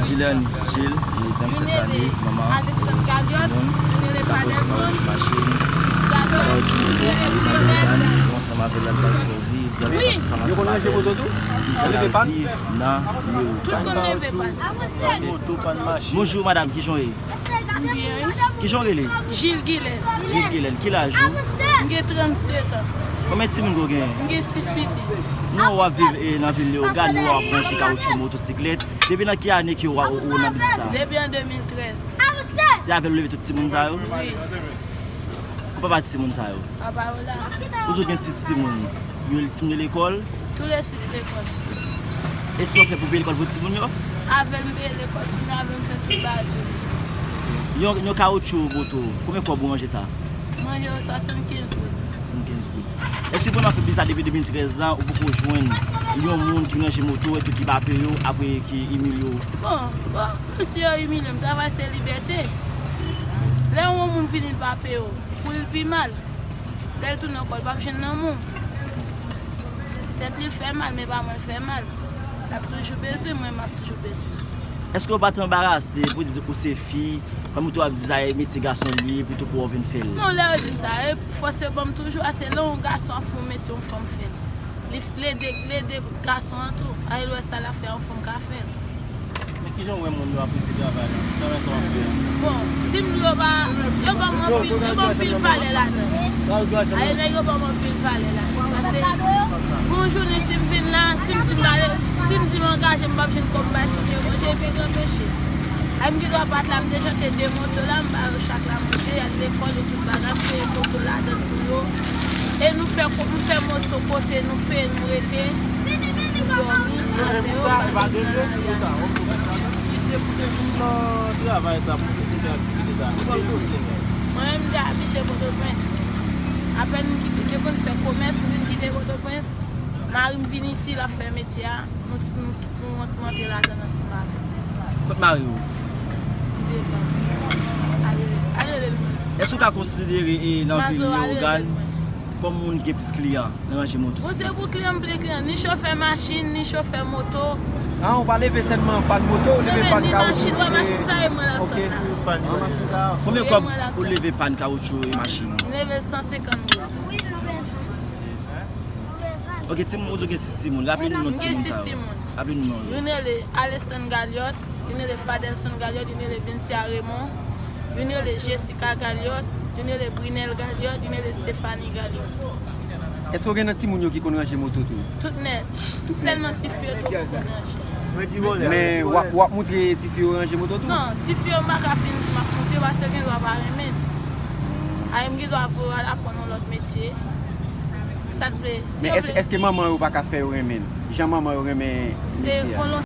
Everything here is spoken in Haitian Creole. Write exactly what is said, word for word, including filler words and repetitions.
Gilène Gilles, li gen vennsèt ane, manman, sis timoun, li ka kondui kawotchou machin, kawotchou moto, li nan Lògàn, ansanm avè l, l al bay fòvi, l al fè ansanm avè l. Li jwenn al viv nan Lewogàn. Bonjou madanm, kijan w ye? Kijan w rele? Gilles Gilène. Gilles Gilène, ki laj ou? M gen tranntsèt an. Konbyen timoun ke w genyen? M gen sis pitit. Nou wè w ap viv, e, nan vil Lewogàn, nou wè w ap ranje kawotchou motosiklèt. Depi nan ki ane ke w, ou nan biznis sa a? Depi an de mil trèz. Se avè l ou leve tout timoun sa yo? Wi. Ou papa timoun sa yo? Papa yo la. Ou di w gen sis timoun. Yo, timoun yo lekòl? Toulèsis lekòl. E sa w fè pou peye lekòl pou timoun yo? Avè l m peye lekòl timoun yo, avè l m fè tout bagay pou yo. Yon, yon kawotchou moto, konbyen kòb ou ranje sa? Mwen ranje yo swasannkenz goud. Swasannkenz goud. Èske pandan w ap fè biznis la depi de mil trèz lan, ou poko jwenn yon moun ki ranje moto epi ki pa peye w, apre ki imilye w? Bon, bon, menm si yo imilye m, travay se libète. Lè yon moun vini, li pa peye w, pou li pi mal. Lè l tounen ankò, l p ap jwenn nan men w. Tèt li fè mal, men pa mwen l fè mal. L ap toujou bezwen mwen, m ap toujou bezwen. Èske w pa t anbarase pou di ou se fi, kòm ou tou ap di sa e metye gason li ye, pou tou pou w vin fè l? Non, lè yo di m sa, e fòs yo ban m toujou a, se lè yon gason ap fè yon metye, yon fanm fè l. Li f-, l ede, l ede gason an tou. A, e lè sa l ap fè, yon fanm ka fè l. Men kijan w wè moun yo apresye travay la? Travay sa w ap fè a? Bon, si m di yo pa, yo ban m anpil, yo ban m anpil valè ladan. Aye, nèg yo ban m anpil valè ladan. Paske gon jounen si m vin la, si m di m pale, si m di m angaje, m p ap jwenn kòb bay timoun yo manje, epi yo anpeche. Aye, m gen dwa pa t la, m deja te de moto la, m ba yo chak la manje, y al lekòl, yo tout bagay, m peye moto ladan pou yo. E nou fè ko-, nou fè moso kote nou peye, nou rete, nou dòmi avè yo, pa gen nan lari a. Ki te pou te vin nan travay sa pou te fè aktivite sa? Ki bò w soti menm? Mwen menm, m te abite Pòtoprens. Apèn m kite, te konn fè komès, m vin kite Pòtoprens. Mari m vin isi, l ap fè metye a. Nou, nou, nou, nou antre ladan l ansanm avè m. Kot mari w? Devan. Ale, ale, ale l mwen. Èske w ka konsidere, e, nan vil Lewogàn kòm moun ki gen plis kliyan nan ranje moto? Bon, se pou kliyan m plen kliyan, ni chofè machin, ni chofè moto. A, ou pa leve sèlman pàn moto, ou leve pàn kawotchou? Ni machin, wè machin sa e mwen l ap tann la. Konbyen kòb ou leve pàn kawotchou e machin? M leve san senkant mil. Ok, timoun, ou di w gen sis timoun. Raple nou non timoun sa yo. M gen sis timoun. Raple nou non yo. Youn rele Alessandre Galiot, youn rele Fadelson Galiot, youn rele Bencia Raymond, youn rele Jessica Galiot, youn rele Brinel Galiot, youn rele Stephanie Galiot. Èske w gen nan timoun yo ki konn ranje moto tou? Tout nèt. Sèlman tifi yo tou ki konn ranje. Men w ap, w ap moutre tifi yo ranje moto tou? Non, tifi yo m pa ka fin di m ap moutre paske gen dwa pa renmen. Ay, m gen dwa voye yo al aprann yon lòt metye. Sa t vle? Si yo vle. Men èske, èske manman yo pa ka fè yo renmen l? Jan manman yo renmen metye a? Se volonte.